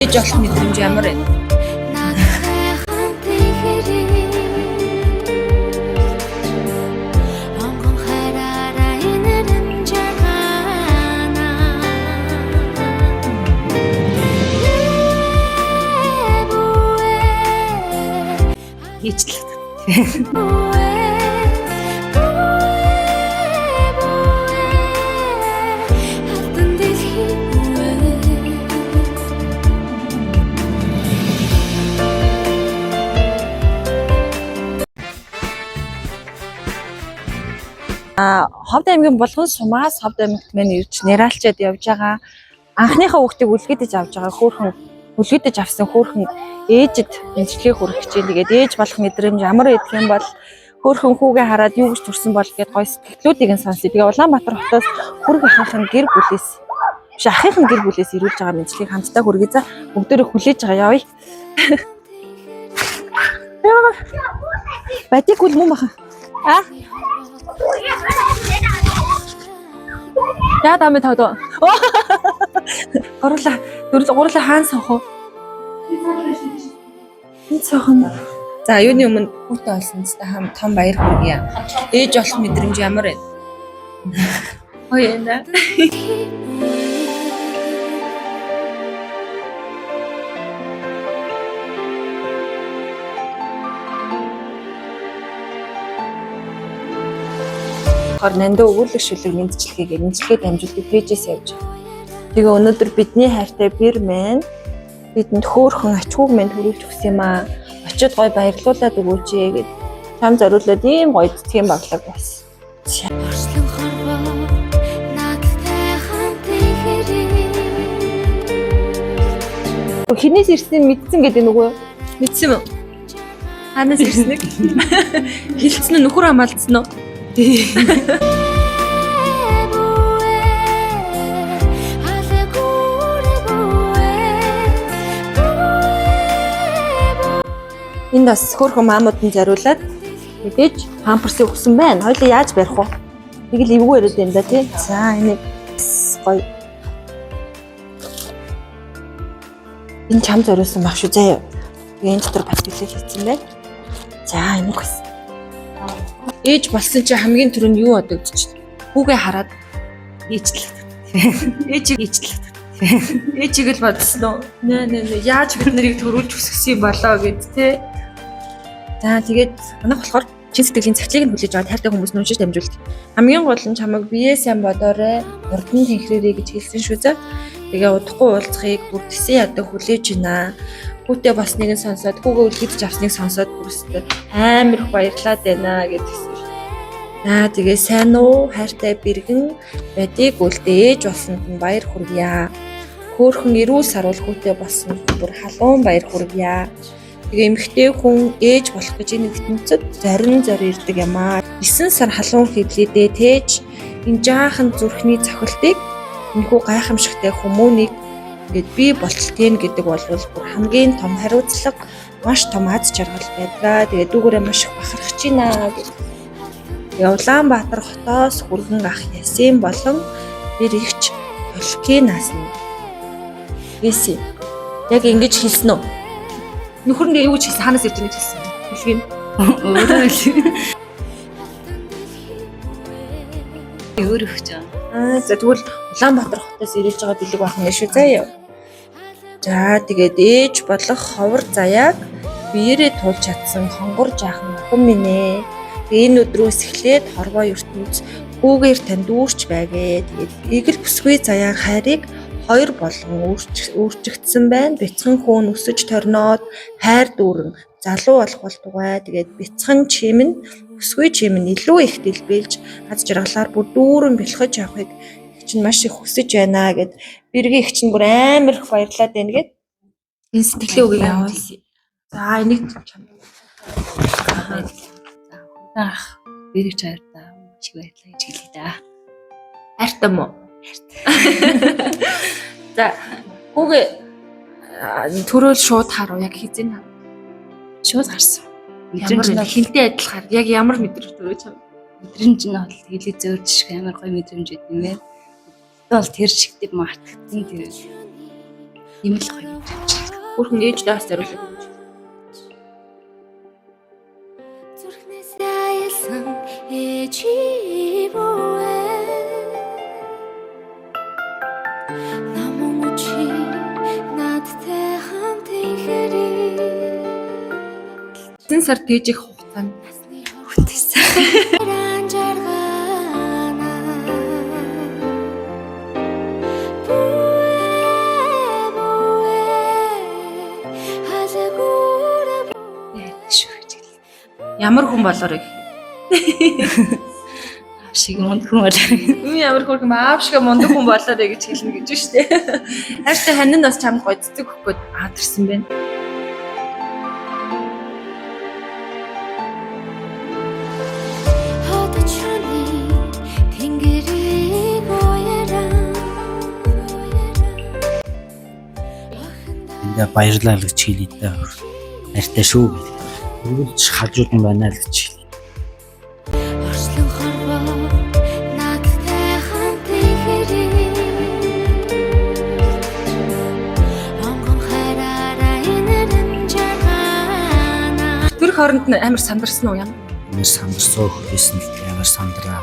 Ээж болох мэдрэмж ямар вэ? Надтай хамт ихээр онгон хараараа инэрэн жаргана. Хийчлээ. Алтан дэлхий бүвэ. Ховд аймгийн Булган сумаас Ховд аймагт мань ирж нэралчаад явж байгаа. Анхныхаа хүүхдийг үлгэдэж авч байгаа хөөхөн үлгэдэж авсан хөөхөн ээжэд мэдлэгээ хүргэх гэж байна. Тэгээд ээж болох мэдрэмж ямар идэх юм бол хөөхөн хүүгээ хараад юу гэж төрсэн бол гэд гой сэтгэлдлүүдийг нь сонсъё. Тэгээ Улаанбаатар хотоос хүрг ахынхын гэр бүлээс биш ахынхын гэр бүлээс ирүүлж байгаа мэдлэгийг хамтдаа хүргэе за. Бүгдээрээ хүлээж байгаа явъя. Бадиг үл мөн баха. А? Яа даа мэд тавд. Гурлаа дөрөв гурлаа хаан сох уу? Энд сох нь. За юуны өмнө хүүтэй болсон ч хам том баяр хүргье. Ээж болох мэдрэмж ямар вэ? Гоё юм да. Хор нандаа өгүүлэг шүлэг мэдчилгээгээ мэдчилгээ дамжуулдаг пэйжээс явж байгаа. Тэгээ өнөөдөр бидний хайртай бэр мэн бидэнд хөөхөн ачгууг мэн төрүүлж өгсөн юм аа. Очиод гой баярлуулад өгөөч ээ гэд чам зориулаад ийм гоё цэцгийн баглаг бас. Орчлон хорвоо надтай хамт ихээр Хинээс ирснийг мэдсэн гэдэг нөгөө мэдсэн юм уу? Хаанаас ирснийг? Хилцсэн нь нөхөр хамаалцсан уу? Энд бас хөөхөн маамууд нь зориулаад мэдээж памперсыг өгсөн байна. Хоёлаа яаж барих вэ? Нэг л эвгүй яриад байна да тий. За энийг бас гоё. Энэ чам зориулсан баг шүү заяа. Тэгээ энэ дотор бас бэлэг хийсэн байна. За энийг бас. Ээж болсон чи хамгийн түрүүнд юу бодогдчих? Хүүгээ хараад ээжлэх. Ээж ээжлэх. Ээжийг л бодсон уу? Нэ нэ нэ яаж бид нарыг төрүүлж өсгсөн юм болоо гэд тэ. За тэгээд манайх болохоор чин сэтгэлийн захидлыг нь хүлээж аваад хайртай хүмүүс нь уншиж дамжуулдаг. Хамгийн гол нь чамайг бие сайн бодоорой, урд нь тэнхрээрэй гэж хэлсэн шүү заа. Тэгээ удахгүй уулзахыг бүр тэсэн ядаг хүлээж байна. Хүүтэй болсныг нь сонсоод, хүүгээ үлгийдэж авсныг сонсоод бүрстэй амар их баярлаад байна гэж хэлсэн шүү. За тэгээ сайн уу хайртай бэргэн бадиг үлдээ ээж болсонд нь баяр хүргье. Хөөхөн эрүүл саруул хүүтэй болсонд бүр халуун баяр хүргье. Тэгээ эмэгтэй хүн ээж болох гэж энэ ертөнцид зорин зор ирдэг юм аа. 9 сар халуун хэвлийдээ тээж энэ жаахан зүрхний цохилтыг энэхүү гайхамшигтай хүмүүнийг ингээд бий болтолтын гэдэг бол бүр хамгийн том хариуцлага маш том аз жаргал байдгаа. Тэгээ дүүгээрээ маш их бахархаж байна гэдэг. Тэгээ Улаанбаатар хотоос хүргэн ах Ясын болон тэр ихч Толкийн наасна. Яси. Яг ингэж хэлсэн үү? Нөхөр нь юу гэж хэлсэн? Хаанаас ирж байгаа гэж хэлсэн? Хэлгийм. Өөрөө л. Өөр өгч байгаа. Аа за тэгвэл Улаанбаатар хотоос ирж байгаа бэлэг байх юм шүү заяа. За тэгээд ээж болох ховор заяаг биеэрээ туулж чадсан хонгор жаахан охин минь ээ. Тэгээ энэ өдрөөс эхлээд хорвоо ертөнц хүүгээр танд үүрч байгээ. Тэгээд эгэл бүсгүй заяан хайрыг хоёр болгон өөрчигдсөн байна. Бяцхан хөөн өсөж торноод хайр дүүрэн залуу болох болтугай. Тэгээд бяцхан чим нь бүсгүй чим нь илүү их дэлбэлж аз жаргалаар бүр дүүрэн бэлхэж явахыг их чинь маш их хүсэж байна гэд бэргийн их чинь бүр амар их баярлаад байна гэд энэ сэтгэлийн үгийг явуулсан. За энийг чам. За ах бэрэгч хоёртаа маш их баярлалаа гэж хэлье да. Хайртай мó? Хайртай. За хүүгээ төрөөл шууд харав яг хизээ нь Шууд харсан. ямар Мэдрэмж нь бол хинтээ адилхаар яг ямар мэдрэмж төрөө чам. мэдрэмж нь бол хэлээ зөөрч шиг амар гоё мэдрэмж өгд юм байна. Бол тэр шиг тэг мартагдсан тэр. Ийм л гоё. Бүрхэн ээждээ бас зориулаад. Зүрхнээс айлсан ээжи бүвэ Намун үчи надтай хамт ихээр Эцэн сар тээжих хугацаанд Насны бүтээсэн. хорон жаргана Бүвэ бүвэ халгуур Шүү гэж хэлсэн. Ямар хүн болоорой гэх. Аав шиг мундаг хүн болоо. Үн ямар хөрхөн аав шиг мундаг хүн болоорой гэж хэлнэ гэж шүү дээ. Хайртай ханин бас чамд гоё цэцэг өгөх гээд аадэрсэн байна. Хотчны тэнгэрийг уяран Эндээ баярлалаа л гэж хэлье дээ. Хайртай шүү гэх. Үргэлж хажууд нь байна л гэж хэлье. Орчлон хорвоо надтай хамт ихээр Онгон хараараа инэрэн жаргана Тэр хооронд нь амар сандарсан уу ямар? Амар сандарсан хөлөөсөн л дээ, амар сандраа.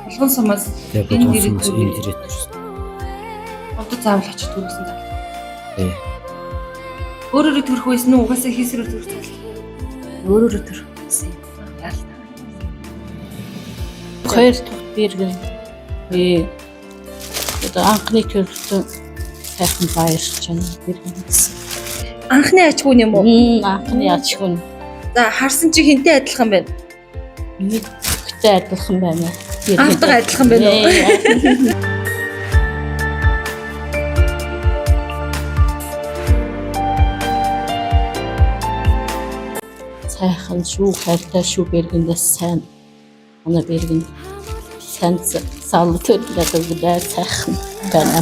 Булган сумаас Тэгээ Энэ болгон дээрээ сумаас түргээ. энэ дээрээ төрсөн. одод заавал очиж түргэсэн зав. Тий. Өөрөөрөө төрөх байсан уу? Угаасаа хийсрээр төрөх зав. Өөрөөрөө төрөх гэсэн юм. Яалаа. Хоёр дахь бэргэн ээ одоо анхны төрөлтөө сайхан баярч байна бэргэн гэсэн. Анхны ачгүй юм уу? Анхны ачгүй За харсан чи хинтээ адилхан байна. нэг хөхтэй адилхан байна. Аавтайгаа адилхан байна уу? уу? Сайхан шүү, хайртай шүү бэргэндээс сайн. Манай бэргэн сайн сал төлөвлөдөг сайхан байна.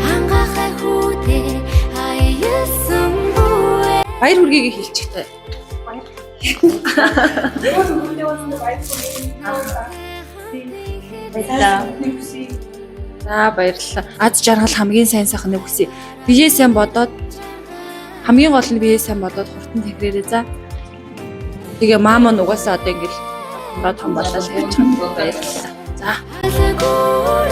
Хангахай хүүдээ аялсан бүвэ Баяр хүргээг хэлчих та. За баярлалаа. Аз жаргал хамгийн сайн сайхныг хүсье. Бие сайн бодоод хамгийн гол нь бие сайн бодоод хурдан тэхрээрээ за. Тэгээ маама нь угаасаа одоо ингээл том болоод ярьж байгаа. Баярлалаа. За. Халгуур